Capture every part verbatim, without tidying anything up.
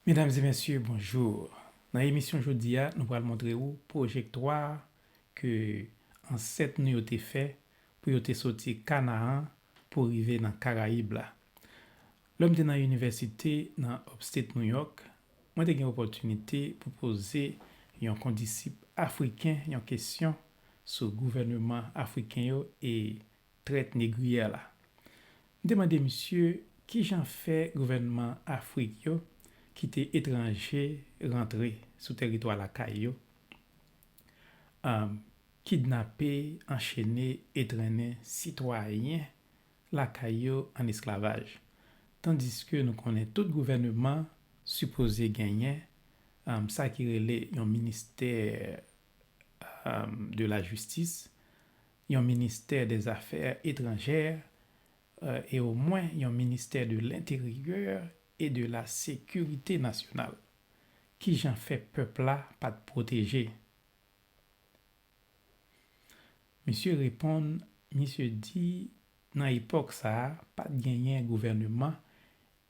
Medam e mesye, bonjou. Nan emisyon jodi a, nou pral montre ou pwojektwa ke ansèt nou yo te fè pou yo te soti Kanaan pou rive nan Karayib la. Lè m te nan inivèsite nan Upstate New York, mwen te gen opòtinite pou poze yon kondisip afriken yon kesyon sou gouvèneman afriken yo e trèt negriyè la. M te mande misye kijan fè gouvènman Afrik yo kite etranje rantre sou tèritwa lakay yo, um, kidnape, anchene e trennen sitwayen lakay yo an esklavaj. Tandiske nou konnen tout gouvèneman sipoze genyen, um, sa ki rele yon ministè, um, de la jistis, yon ministè dè zafè etranjè, euh, e omwen yon ministè de lenteryè e de la sekirite nasyonal. Kijan fè pèp la pa t pwoteje? Misye reponn, misye di, nan epòk sa a, pa t genyen gouvèneman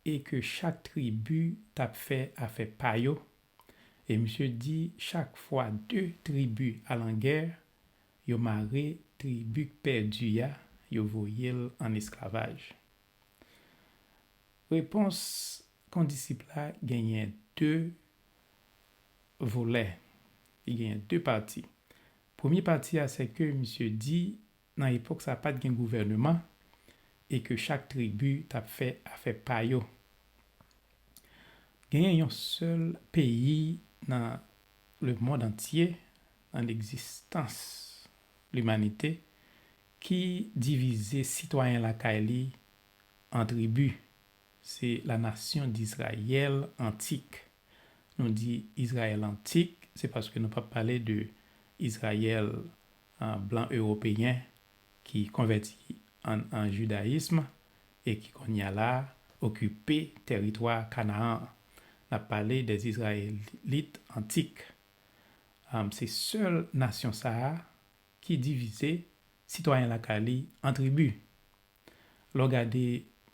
e ke chak tribi t ap fè afè pa yo. E misye di, chak fwa de tribi al an gè, yo mare tribi k pèdi a, yo voye l an esklavaj. Repons kondisip la genyen de volè, li genyen de pati. Premye pati a, se ke misye di, nan epòk sa, pa t gen gouvèneman e ke chak tribi t ap fè afè pa yo. Genyen yon sèl peyi nan lemonn antye, nan legzistans limanite, ki divize sitwayen lakay li an tribi. Se la nasyon d'Izrayèl antik. Nou di Izrayèl antik, se paske nou p ap pale de Izrayèl, ah, blan ewopeyen ki konvèti an, an jidayism e ki kounye a la okipe tèritwa Kanaan. N ap pale dè Izrayelit antik. Am, se sèl nasyon sa a ki divize sitwayen lakay li an tribi. Lè w gade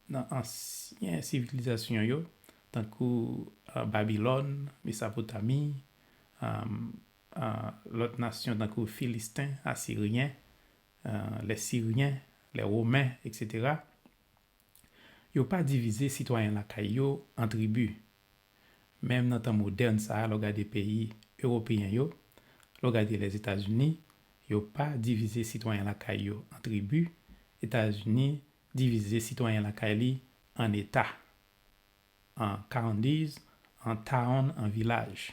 nan ansyen sivilizasyon yo, tankou, ah, Babilòn, Mesopotami, am, ah, lòt nasyon tankou Filisten, Asiryen, ah, lè Siryen, lè Women, etsetera, yo pa divize sitwayen lakay yo an tribi. Menm nan tan modèn sa a, lè w gade peyi ewopeyen yo, lè w gade Lèzetazini, yo pa divize sitwayen lakay yo an tribi. Etazini divize sitwayen lakay li an eta, an counties, an town, an vilaj,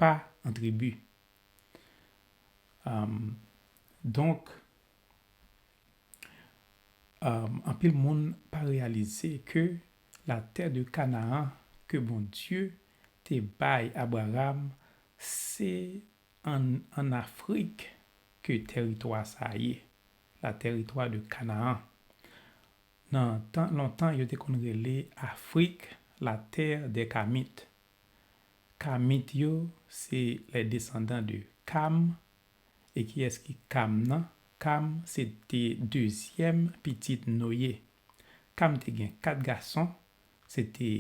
pa an tribi. Am, donk, Am, anpil moun pa reyalize ke latè de Kanaan ke Bondye te bay Abraram, se an, an Afrik ke tèritwa sa a ye, la tèritwa de Kanaan. Nan tan lontan, yo te konn rele Afrik la terre des Kamites. Kamit yo, se les descendants de Kam. E kiyès ki Kam nan? Kam se te dezyèm pitit Noye. Kam te gen kat gason, se te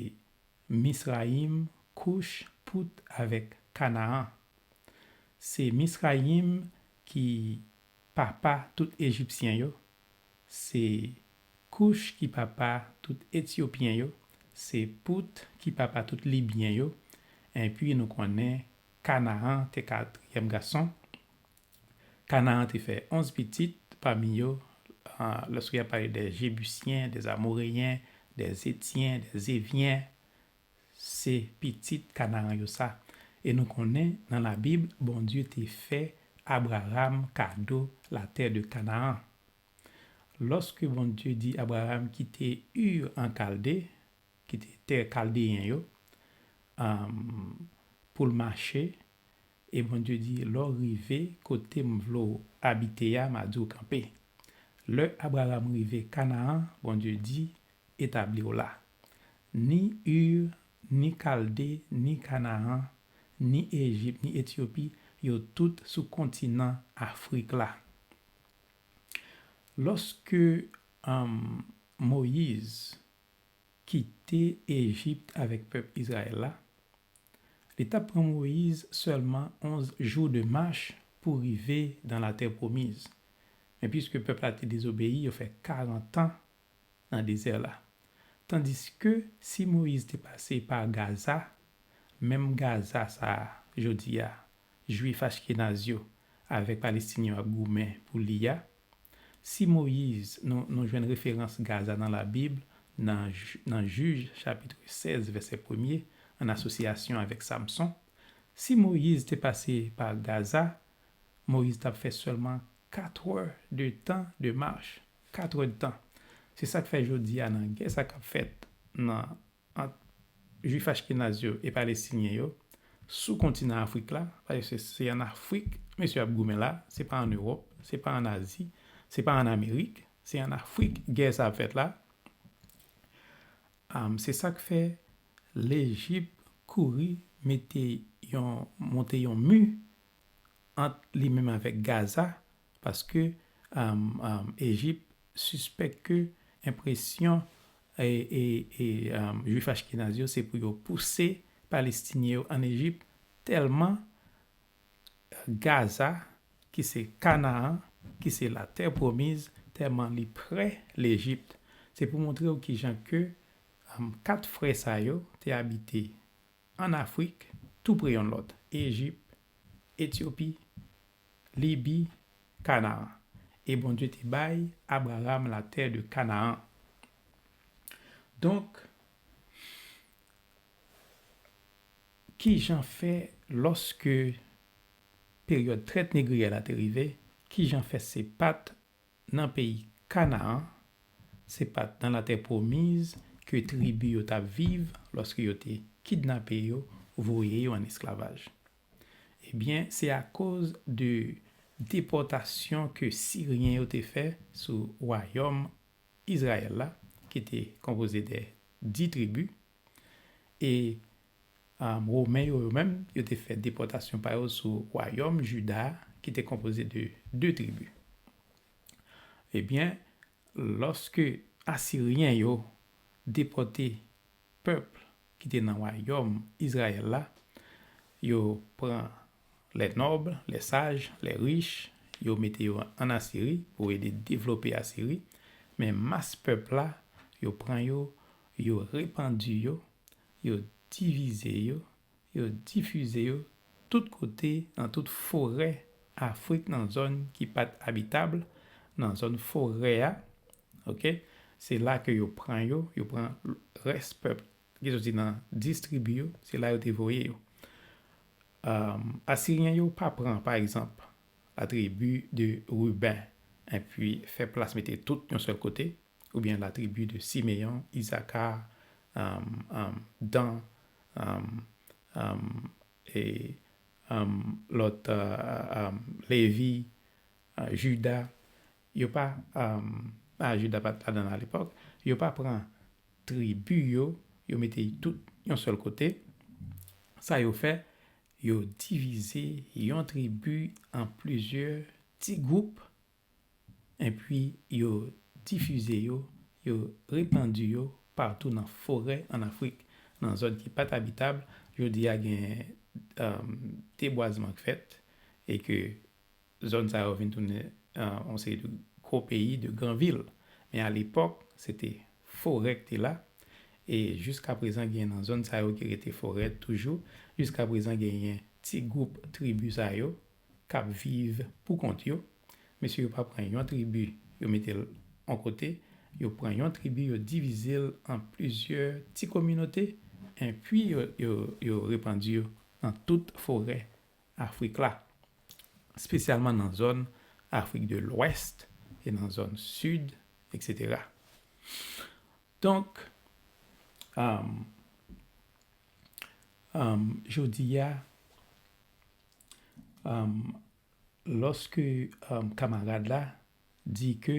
Misrayim, Kouch, Pout avèk Kanaan. Se Misrayim ki papa tout Ejipsyen yo, se Kouch ki papa tout Etyopyen yo, se Pout ki papa tout Libyen yo, enpi nou konnen Kanaan te katriyèm gason. Kanaan te fè onz pitit, pami yo, ah, lòske y ap pale dè Jebisyen, dè Amoreyen, dè Etyen, dè Evyen, se pitit Kanaan yo sa. E nou konnen nan Labib, Bondye te fè Abraram kado latè de Kanaan. Lòske Bondye di Abraram kite Ur an Kalde, kite tè Kaldeyen yo, am, pou l mache, e Bondye di, lè w rive kote m vle w abite a, m a di w kanpe. Lè Abraram rive Kanaan, Bondye di, etabli w la. Ni Ur, ni Kalde, ni Kanaan, ni Ejip, ni Etyopi, yo tout sou kontinan Afrik la. Lòske, am, Moyiz kite Ejip avèk pèp Izrayèl la, Li t ap pran Moyiz sèlman onz jou de mach pou rive nan latè pwomiz. Men piske pèp la te dezobeyi, yo fè karant an nan dezè la. Tandiske si Moyiz te pase pa Gaza, menm Gaza sa a, jodi a, Jwif Achkenaz yo avèk Palestinyen yo ap goumen pou li a, si Moyiz, nou, nou jwenn referans Gaza nan Labib, nan, nan Jij, chapit sèz, vèsè premye, an asosyasyon avèk Samson, si Moyiz te pase pa Gaza, Moyiz t ap fè sèlman kat è de tan de mach. Kat è de tan. Se sa k fè jodi a nan gè sa k ap fèt nan, ant Jwif Achkenaz yo e Palestinyen yo sou kontinan Afrik la, paske se, se ann Afrik mesye ap goumen la, se pa ann Ewòp, se pa ann Azi, se pa ann Amerik, se ann Afrik gè sa ap fèt la. Am, se sa k fè Lejip kouri mete yon, monte yon mi ant li menm avèk Gaza, paske, um, um, Ejip sispèk ke enpresyon e, e, e, um, Jwif Achkenaz yo se pou yo pouse Palestinyen yo ann Ejip, tèlman Gaza, ki se Kanaan, ki se latè pwomiz, tèlman li pre Lejip. Se pou montre w kijan ke, um, kat frè sa yo te abite ann Afrik, tou pre yonn lòt, Ejip, Etyopi, Libi, Kanaan. E Bondye te bay Abraram latè de Kanaan. Donk, kijan fè lòske peryòd trèt negriyè la te rive, kijan fè se pa t nan peyi Kanaan, se pa t nan latè pwomiz ke tribi yo t ap viv lòske yo te kidnape yo, voye yo ann esklavaj? Ebyen, se akoz de depòtasyon ke Siryen yo te fè sou wayòm Izrayèl la, ki te konpoze de dis tribi, e, um, Women yo, yo menm, yo te fè depòtasyon pa yo sou wayòm Jida, ki te konpoze de de tribi. Ebyen, lòske Asiryen yo depòte pèp ki te nan wayòm Izrayèl la, yo pran les nobles, les sages, les riches, yo mete yo ann Asiri pou ede devlope Asiri, men mas pèp la, yo pran yo, yo repandi yo, yo divize yo, yo difize yo tout kote, nan tout forè Afrik, nan zòn ki pa t abitab, nan zòn forè a, oke? Se la ke yo pran yo, yo pran rès pèp ki soti nan dis tribi yo, se la yo te voye yo. Um, Asiryen yo pa pran, pa egzanp, la tribi de Ruben, epi fè plas mete tout yon sèl kote, oubyen la tribi de Simeyon, Izaka, um, um, Dan, um, um, e, um, lòt, uh, um, Levi, uh, Jida, yo pa, um, a, Jida pa t ladan l alepòk, yo pa pran tribi yo, yo mete tout yon sèl kote. Sa yo fè, yo divize yon tribi an plizyè ti gwoup, epi yo difize yo, yo repandi yo patou nan forè ann Afrik, nan zòn ki pa t abitab. Jodi a gen, um, debwazman k fèt, e ke zòn sa yo vin tounen, uh, yon seri de gwo peyi, de gran vil. Men alepòk, se te forè k te la, e jiska prezan gen nan zòn sa yo ki rete forè toujou. Jiska prezan genyen ti gwoup tribi sa yo k ap viv pou kont yo. Mesye yo pa pran yon tribi, yo mete l yon kote, yo pran yon tribi, yo divize l an plizyè ti kominote, epi yo, yo, yo repandi yo nan tout forè Afrik la, espesyalman nan zòn Afrik de Lwès e nan zòn Sid, etsetera. Donk, um, um, jodi a, um, lòske, um, kamarad la di ke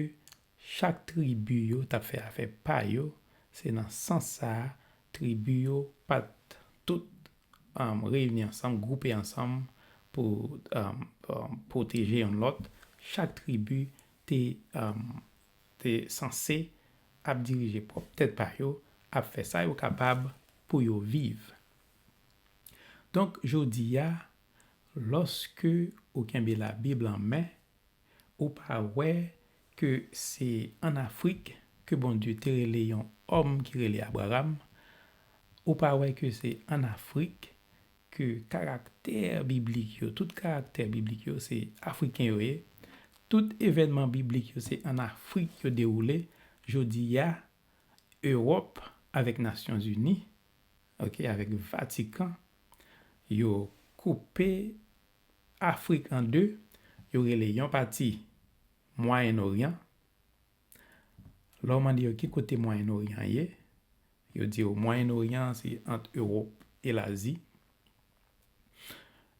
chak tribi yo t ap fè afè pa yo, se nan sans sa a, tribi yo pa t tout, um, reyini ansanm, gwoupe ansanm pou, um, um, pwoteje yonn lòt. Chak tribi te, um, te sanse ap dirije pwòp tèt pa yo, ap fè sa yo kapab pou yo viv. Donk, jodi a, lòske ou kenbe Labib an men, ou pa wè ke se ann Afrik ke Bondye te rele yon òm ki rele Abraram, ou pa wè ke se ann Afrik ke karaktè biblik yo, tout karaktè biblik yo, se Afriken yo ye. Tout evènman biblik yo, se ann Afrik yo dewoule. Jodi a, Ewòp avèk Nasyonzini, ok, avèk Vatikan, yo koupe Afrik an de, yo rele yon pati Mwayen Oryan. Lè w mande yo ki kote Mwayen Oryan ye, yo di w Mwayen Oryan se ant Ewòp e Lazi.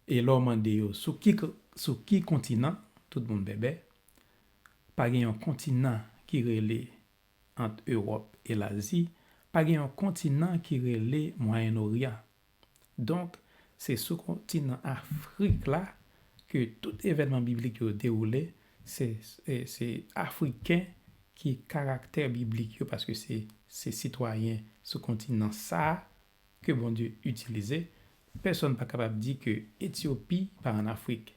E lè w mande yo sou ki, sou ki kontinan, tout moun bèbè, pa gen yon kontinan ki rele ant Ewòp e Lazi, pa gen yon kontinan ki rele Mwayen Oryan. Donk, se sou kontinan Afrik la ke tout evènman biblik yo dewoule, se, se, se Afriken ki karaktè biblik yo, paske se, se sitwayen sou kontinan sa a ke Bondye itilize. Pèsonn pa kapab di ke Etyopi pa ann Afrik.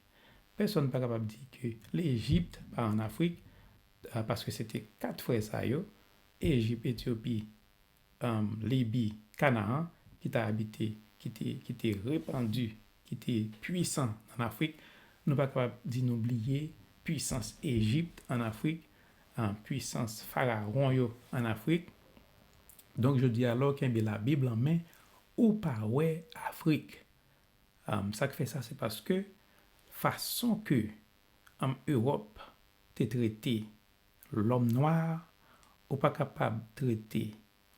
Pèsonn pa kapab di ke Lejip pa ann Afrik, ah, paske se te kat frè sa yo, Ejip, Etyopi, um, Libi, Kanaan, ki ta abite, ki te, ki te repandi, ki te pwisan ann Afrik. Nou pa kapab di nou bliye pwisans Ejip ann Afrik, ah, pwisans farawon yo ann Afrik. Donk, jodi a, lè w kenbe Labib lan men, ou pa wè Afrik. Um, sa k fè sa, se paske fason ke, um, Ewòp te trete lòm nwa, ou pa kapab trete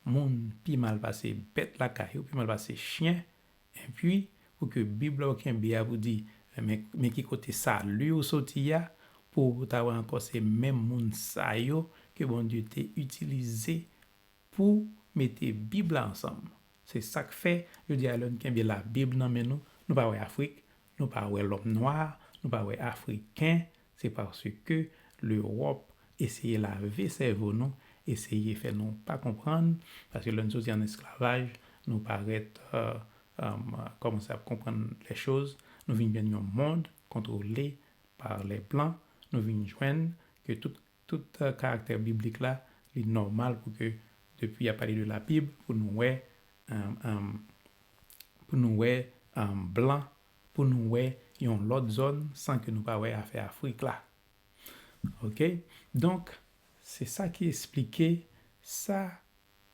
moun pi mal pase bèt lakay ou, pi mal pase chen, epi pou ke Bib la w kenbe a pou di, men, men ki kote sali ou soti a, pou ou ta wè ankò se menm moun sa yo ke Bondye te itilize pou mete Bib la ansanm. Se sa k fè, jodi a, lè n kenbe Labib nan men nou, nou pa wè Afrik, nou pa wè lòm nwa, nou pa wè Afriken, se paske Lewòp eseye lave sèvo nou, eseye fè nou pa konprann, paske lè n soti ann esklavaj, nou parèt, euh, euh, kòmanse ap konprann lè choz, nou vin jwenn yon mond kontwole pa lè blan, nou vin jwenn ke tout, tout, euh, karaktè biblik la, li nòmal pou ke depi y ap pale de Labib, pou nou wè, euh, euh, pou nou wè, euh, blan, pou nou wè yon lòt zòn san ke nou pa wè afè Afrik la. Ok? Donk, se sa ki esplike sa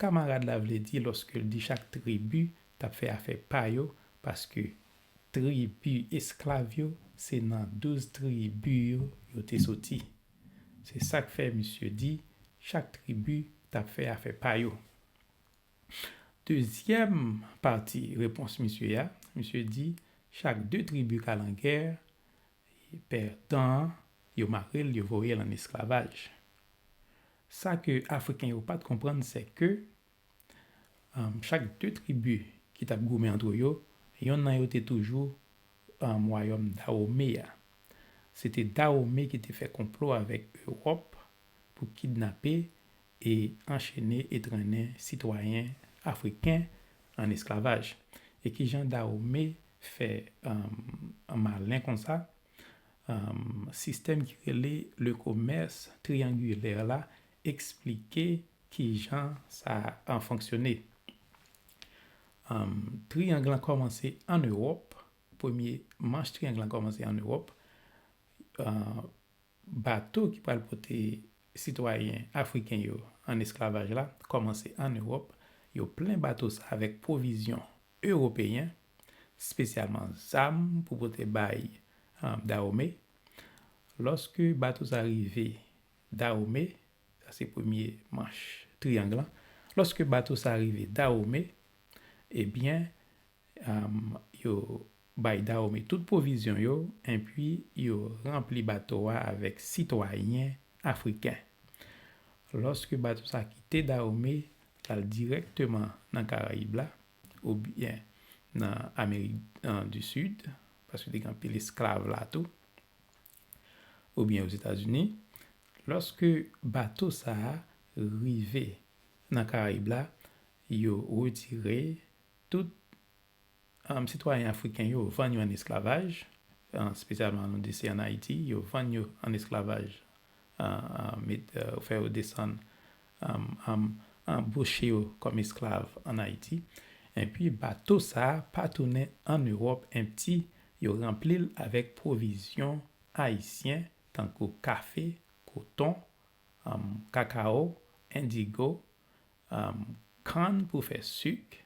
kamarad la vle di lòske l di chak tribi t ap fè afè pa yo, paske tribi esklav yo, se nan douz tribi yo, yo te soti. Se sa k fè misye di chak tribi t ap fè afè pa yo. Dezyèm pati repons misye a, misye di chak de tribi k al an gè, pèdan an, yo mare l, yo voye l ann esklavaj. Sa ke Afriken yo pa t konprann, se ke, um, chak de tribi ki t ap goumen antre yo, yonn nan yo te toujou, um, wayòm Dawome a. Se te Dawome ki te fè konplo avèk Ewòp pou kidnape e anchene e trennen sitwayen afriken ann esklavaj. E kijan Dawome fè, um, malen konsa? Um, sistèm ki rele le commerce triangulaire la eksplike kijan sa a fonksyone. Um, triyang lan kòmanse ann Ewòp. Premye manch triyang lan kòmanse ann Ewòp. Uh, bato ki pral pote sitwayen afriken yo ann esklavaj la kòmanse ann Ewòp. Yo plen bato sa avèk pwovizyon ewopeyen, espesyalman zam pou pote bay, um, Dawome. Lòske bato sa rive Dawome, sa se premye manch triyang lan, lòske bato sa rive Dawome, ebyen, um, yo bay Dawome tout pwovizyon yo, enpi yo ranpli bato a avèk sitwayen afriken. Lòske bato sa kite Dawome, l al dirèkteman nan Karayib la, oubyen nan Amerik, eh, di Sid, paske te gen anpil esklav la tou, oubyen Ozetazini. Lòske bato sa a rive nan Karayib la, yo retire tout, um, sitwayen afriken yo vann yo an esklavaj, uh, espesyalman nou di se an Ayiti, yo vann yo an esklavaj, uh, uh, met, uh, fè yo desann, um, um, anboche yo kòm esklav an Ayiti. Epi bato sa a pa tounen an Ewòp empty, yo ranpli l avèk pwovizyon ayisyen tankou kafe, koton, um, kakao, endigo, um, kann pou fè sik,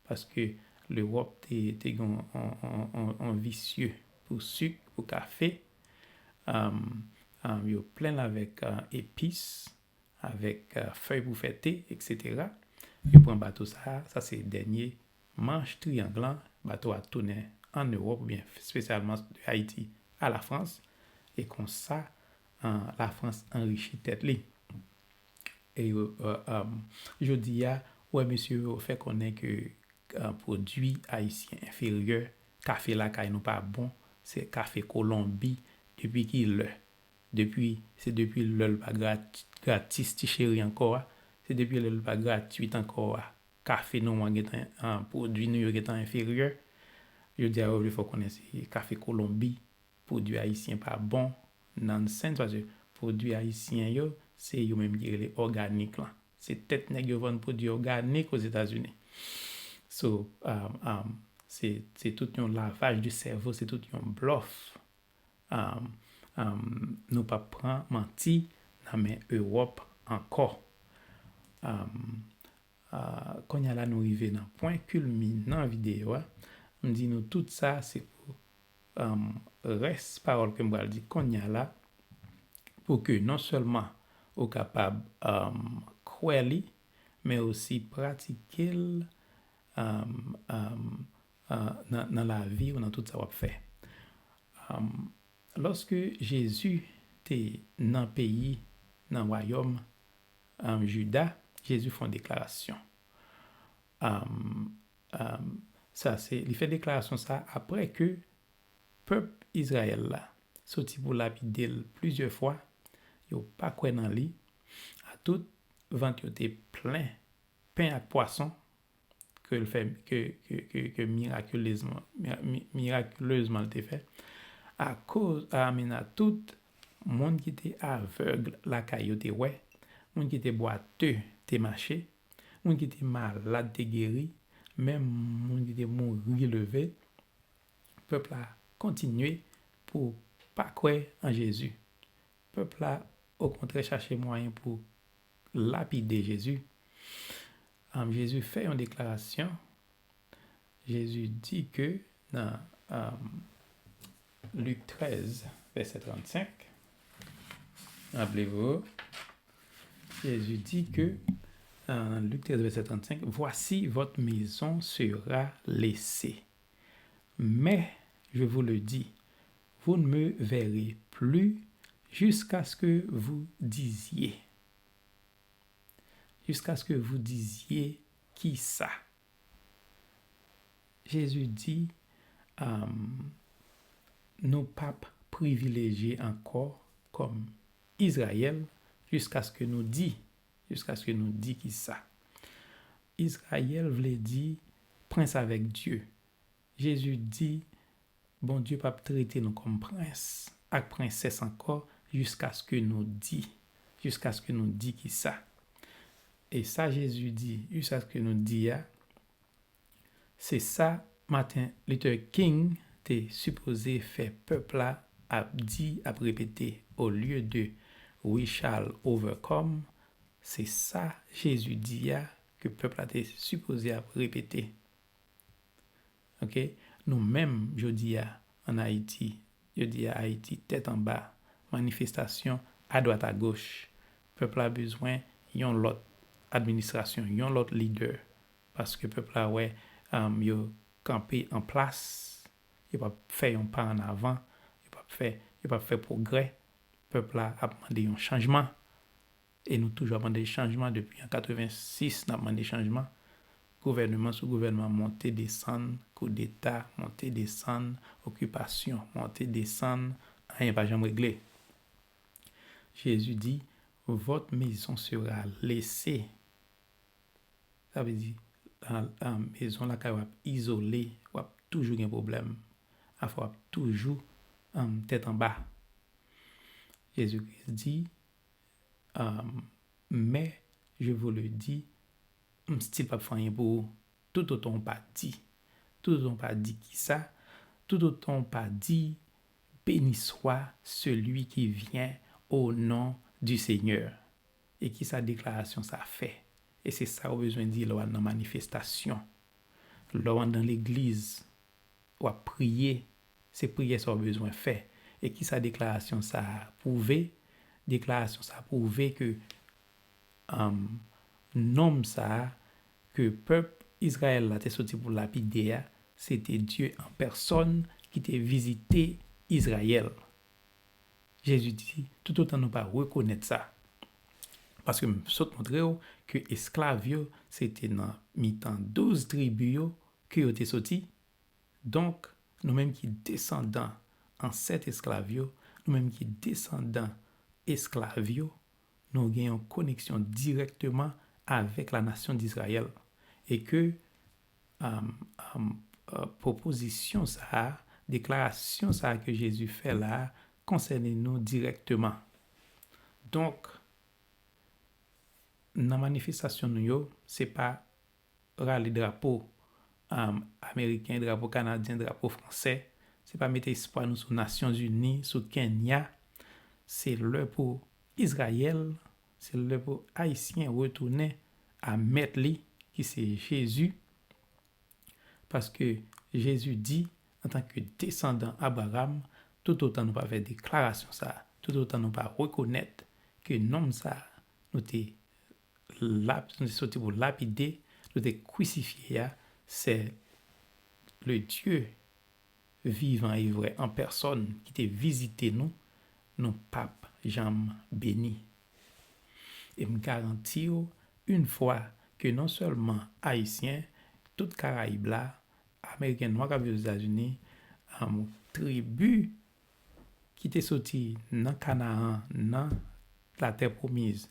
paske Lewòp te, te gen yon, yon, yon, yon, yon visye pou sik, pou kafe. Um, um, yo plen l avèk, uh, epis, avèk, uh, fèy pou fè te, etsetera. Yo pran bato sa a, sa se dènye manch triyang lan, bato a tounen an Ewòp, oubyen espesyalman de Ayiti a Lafrans, e konsa, uh, Lafrans anrichi tèt li. E yo, uh, um, jodi a, ou wè mesye yo fè konnen ke, uh, pwodui ayisyen enferyè, kafe lakay nou pa bon, se kafe Kolonbi, depi ki lè? Depi, se depi lè l pa grat-, gratis ti cheri ankò a, se depi lè l pa gratwit ankò a, kafe nou an gentan, an, pwodui nou yo gentan enferyè. Jodi a, yo vle fè w konnen se kafe Kolonbi, pwodui ayisyen pa bon, nonsense, paske pwodui ayisyen yo, se yo menm ki rele òganik lan. Se tèt nèg yo vann pwodui òganik Ozetazini. So, um, um, se, se tout yon lavaj de sèvo, se tout yon blòf. Um, um, nou p ap pran manti nan men Ewòp ankò. Um, uh, kounye a la nou rive nan pwen kilminan videyo a. M di nou tout sa se pou, um, rès pawòl ke m pral di kounye a la, pou ke non sèlman ou kapab, um, kwè li, men osi pratike l, um, um, uh, nan, nan lavi w, nan tout sa w ap fè. Um, lòske Jezi te nan peyi, nan wayòm, um, Jida, Jezi fè yon deklarasyon. Um, um, sa se, li fè deklarasyon sa apre ke pèp Izrayèl la soti pou lapide l plizyè fwa, yo pa kwè nan li, atout vant yo te plen pen ak pwason ke l fè, ke, ke, ke, ke mirakilezman, mira-, mi-, mirakilezman l te fè. Akoz, amen, atout, moun ki te avèg lakay yo te wè, moun ki te bwate te mache, moun ki te malad te geri, menm moun ki te mouri leve, pèp la kontinye pou pa kwè an Jezi. Pèp la, okontrè, chache mwayen pou lapide Jezi. Am, Jezi fè yon deklarasyon. Jezi di ke nan, am, Lik trèz, vèsè trannsenk, rappelez-vous, Jésus dit que, euh, Luc treize, verset trente-cinq, voici, votre maison sera laissée. Mais, je vous le dis, vous ne me verrez plus jusqu'à ce que vous disiez. Jusqu'à ce que vous disiez qui ça? Jezi di, um, nou p ap privilejye ankò kòm Izrayèl jiskaske nou di, jiskaske nou di ki sa? Izrayèl vle di prens avèk Dye. Jezi di, Bondye p ap trete nou kòm prens ak prensès ankò jiskaske nou di, jiskaske nou di ki sa? E sa Jezi di, jiskaske nou di a, se sa Martin Luther King te sipoze fè pèp la ap di, ap repete, olye de We shall overcome, se sa Jezi di a ke pèp la te sipoze ap repete. Ok? Nou menm, jodi a, ann Ayiti, jodi a, Ayiti, tèt anba, manifestasyon adwat agoch. Pèp la bezwen yon lòt administrasyon, yon lòt lidè, paske pèp la wè, um, yo kanpe an plas, yo p ap fè yon pa ann avan, yo p ap fè, yo p ap fè pwogrè. Pèp la ap mande yon chanjman. E nou toujou ap mande chanjman depi an katrevensis, n ap mande chanjman. Gouvèneman sou gouvèneman, monte desann, koudeta, monte desann, okipasyon, monte desann, anyen pa janm regle. Jezi di, votre maison sera laissée. Sa vle di, a, a, mezon lakay w ap izole, w ap toujou gen pwoblèm. Afè w ap toujou um, tèt anba. Jezi Kris di, um, mais je vous le dis, m still p ap fè anyen pou ou, tout otan w pa di. Tout otan w pa di kisa, tout otan w pa di, béni soit celui qui vient au nom du Seigneur. E kisa deklarasyon sa fè? E se sa ou bezwen di lè w al nan manifestasyon. Lè w andan legliz, w ap priye, se priyè sa w bezwen fè. E kisa deklarasyon sa pwouve? Deklarasyon sa pwouve ke um, nonm sa ke pèp Izrayèl la te soti pou lapide a, se te Dye an pèsòn ki te vizite Izrayèl. Jezi di, tout otan nou pa rekonèt sa. Paske m sot montre w ke esklav yo, se te nan mitan douz tribi yo ke yo te soti. Donk, nou menm ki desandan ansèt esklav yo, nou menm ki desandan esklav yo, nou gen yon koneksyon dirèkteman avèk la nasyon d'Izrayèl. E ke um, um, uh, pwopozisyon sa a, deklarasyon sa a ke Jezi fè la a, konsène nou dirèkteman. Donk, nan manifestasyon nou yo, se pa rale drapo um, ameriken, drapo kanadyen, drapo fransè. Se pa mete espwa nou sou Nasyonzini, sou Kenya. Se lè pou Izrayèl, se lè pou Ayisyen retounen a mèt li, ki se Jezi. Paske Jezi di, antanke desandan Abraram, tout otan nou pa fè deklarasyon sa a, tout otan nou pa rekonèt ke nonm sa a, nou te lap, nou te soti pou lapide, nou te krisifye a, se le Dye vivan e vrè an pèsòn ki te vizite nou, nou p ap janm beni. E m garanti w, yon fwa ke non sèlman Ayisyen, tout Karayib la, Ameriken nwa k ap viv Ozetazini, um, tribi ki te soti nan Kanaan, nan Latè Pwomiz,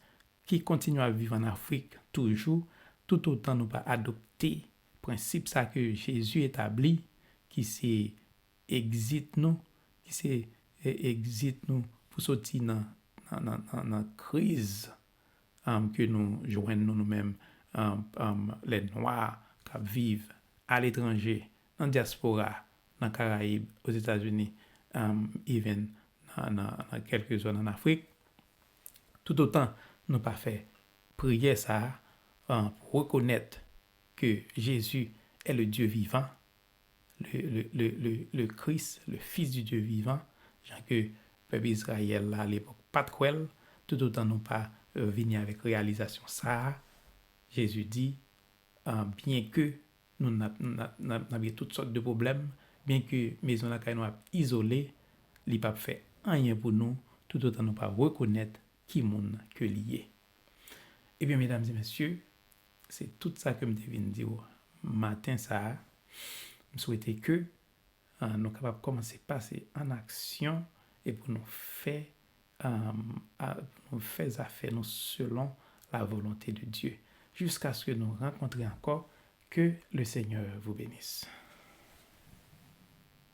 ki kontinye ap viv ann Afrik toujou, tout otan nou pa adopte prensip sa ke Jezi etabli, ki se egzit nou, ki se e, egzit nou pou soti nan, nan, nan, nan, nan kriz um, ke nou jwenn nou, nou menm, um, um, lè nwa k ap viv aletranje, nan dyaspora, nan Karayib, Ozetazini, um, even nan, nan, nan kèlke zòn ann Afrik. Tout otan nou pa fè priyè sa a, um, pou rekonèt ke Jezi est le Dieu vivant, le, le, le, le, le Christ, le Fils du Dieu vivant, jan ke pèp Izrayèl la alepòk pa t kwè l, tout otan nou pa euh, vini avèk reyalizasyon sa a, Jezi di, uh, byenke nou n ap, n ap, n ap, n ap gen tout sòt de pwoblèm, byenke mezon lakay nou ap izole, li p ap fè anyen pou nou, tout otan nou pa rekonèt ki moun ke li ye. Ebyen, medam e mesye, se tout sa ke m te vin di w maten sa a. M swete ke uh, nou kapab kòmanse pase an aksyon e pou nou fè, um, a, pou nou fè zafè nou selon la volonté de Dieu. Jiskaske nou rankontre ankò, que le Seigneur vous bénisse.